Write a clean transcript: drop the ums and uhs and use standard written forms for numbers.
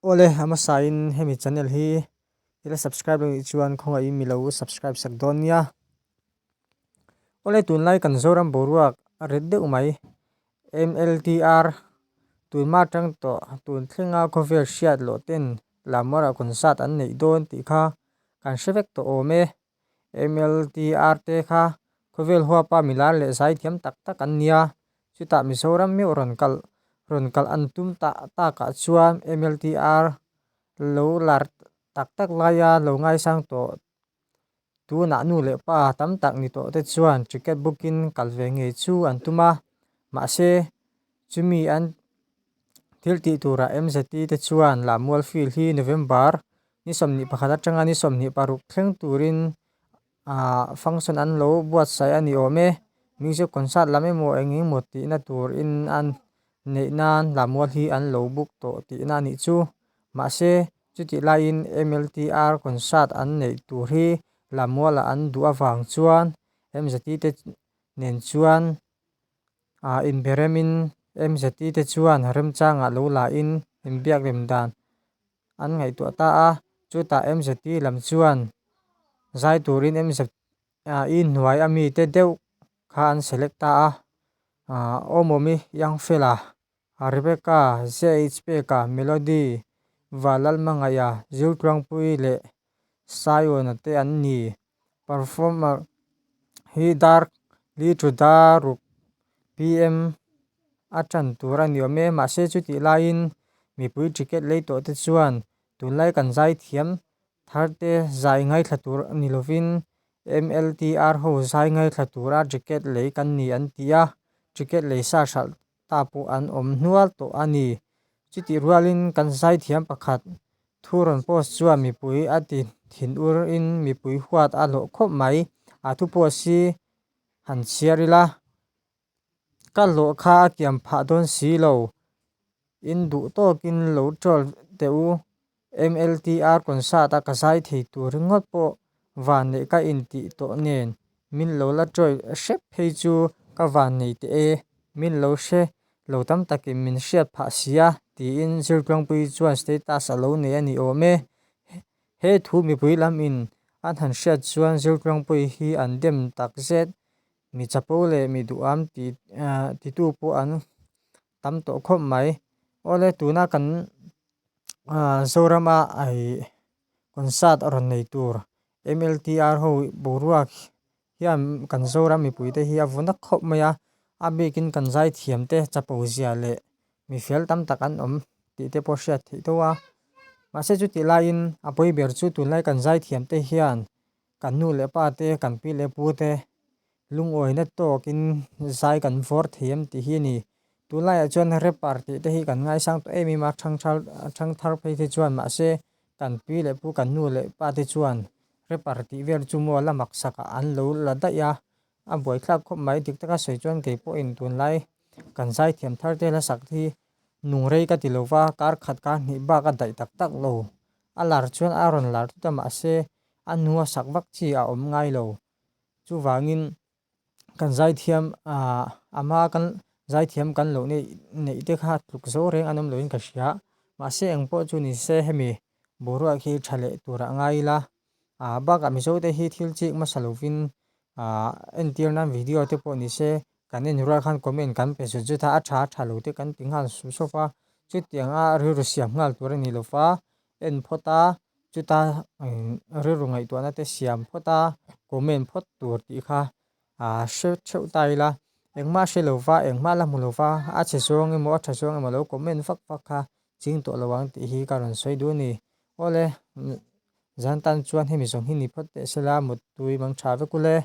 Awle a hmasain hemi channel hi i la subscribe lo nih chuan khawngaihin mi lo subscribe sak dawn nia. Awle tunlai kan Zoram boruak a ret deuh mai MLTR tunhma atang tawh tun thlenga khawvel hriat loh ten Lammuarah concert an neih dawn tih kha kan hre vek tawh awm e. MLTR te kha khawvel huapa milar leh zaithiam tak tak an nia, chutah Mizoram meuh rawn kal rawn kal an tum ta takah chuan MLTR lo lar tak tak laia lo ngaisang tawh tunah nu leh pa tam tak ni tawh te chuan ticket booking kal ve ngei chu an tum a, mahse chumi an thil tih turah MZT te chuan Lammual field hi November Ni 21 atanga ni 26 thleng turin ah function an lo buatsaih a ni awm e. Music concert lam emaw eng emaw tihna turin an neih nan Lammual hi an lo book tawh tihna a nih chu. Mahse, chutih laiin MLTR concert an neih tur hi Lammualah an duh avang chuan MZT te nen chuan ah inberemin MZT te chuan remchangah lo lahin inbiak rem dan an ngaihtuah ta a, chutah MZT lam chuan zai turin MZI hnuai a mite deuh kha an select ta a, ah Awmawmi, Youngfella, Rebecca, ZH Peka, Melody, Valalmangaia, Ziltluangpuii leh Saiawna te an ni. Performer hi dar li thu dar ruk PM a tan tur a ni awm e mahse chutih laiin mipui ticket lei tawh te chuan tunlai kan zai thiam thar te zai ngaithla tur a ni lovin M_L_T_R ho zai ngaithla tura ticket lei kan ni an ti a ticket lei sa hralh ta pawh an awm hnual tawh a ni. Chutih rualin kan zaithiam pakhat thu rawn post chuan mipui a ti thinur in mipui huat a hlawh khawp mai. A thu post hi han chhiar ila, Ka hlawh kha a kiam phah dawn si lo, in duh tawkin lo troll teh u. MLTR concert a ka zai thei tur ringawt pawh van neih ka intih tawh nen min lo la troll hrep phei chu ka van nei teh e, min lo hre lo tam takin min hriat phah sia tiin Zirtluangpui chuan status a lo nei a ni awm e. He thu mipui lam in an han hriat chuan Zirtluangpui hi an dem tak zet, mi chapo leh mi duham ti titu pawh an tam tawh khawp mai. Awle tuna kan Zorama ai concert a rawn nei tur M_L_T_R ho boruak hian kan Zoram mipui te hi a vun a khawp mai a, a bikin kan zaithiam te chapo zia leh mi fel tam tak an awm tih te pawh hriat theih tho a. Mahse chutih laiin a pawi ber chu tunlai kan zaithiam te hian kan nu leh pa te kan pi leh pu te Lungawina tawkin zai kan vawr thei em tih hi a ni. Tunlaiah chuan rapper tih te hi kan ngaisang tawh em em a, thangthar thangthar phei te chuan mahse kan pi leh pu kan nu leh pa te chuan rapper tih vel chu maw la mak sakah an lo la daih a, a buaithlak khawp mai. Dik taka sawi chuan kei pawhin tunlai kan zai thiam thar te la sak hi nung rei ka ti lo va, kar khat kar hnih bak a daih tak tak lo. A lar chuan a rawn lar thut a mahse a hnua sak vak chi a awm ngai lo. Chuvangin kan zaithiam ah a hma kan zaithiam kan loh neih neih te kha tluk zo reng an awm loin ka hria. Mahse eng pawh chu ni se hemi boruak hi tha leh turah ngai ila ah bakah Mizo te hi thil chik hmasa lovin ah entir nan video te pawh ni se kan en rual khan comment kan pe zut zut a, a tha a tha lo te kan ti nghal sup sup a, chutianga rilru siam nghal tur a ni lova en phawt a. Chuta rilru ngaihtuahna te siam phawt a, comment phawt tur tih kha aa hre theuh ta ila, engmah hre lova engmah la hmu lova a chhe zawng emaw a tha zawng emaw lo comment vak vak kha ching tawh lo ang tih hi ka rawn sawi duh a ni. Awle zan tan chuan hemi zawng hi ni phawt teh sela muttui mang tha vek ule.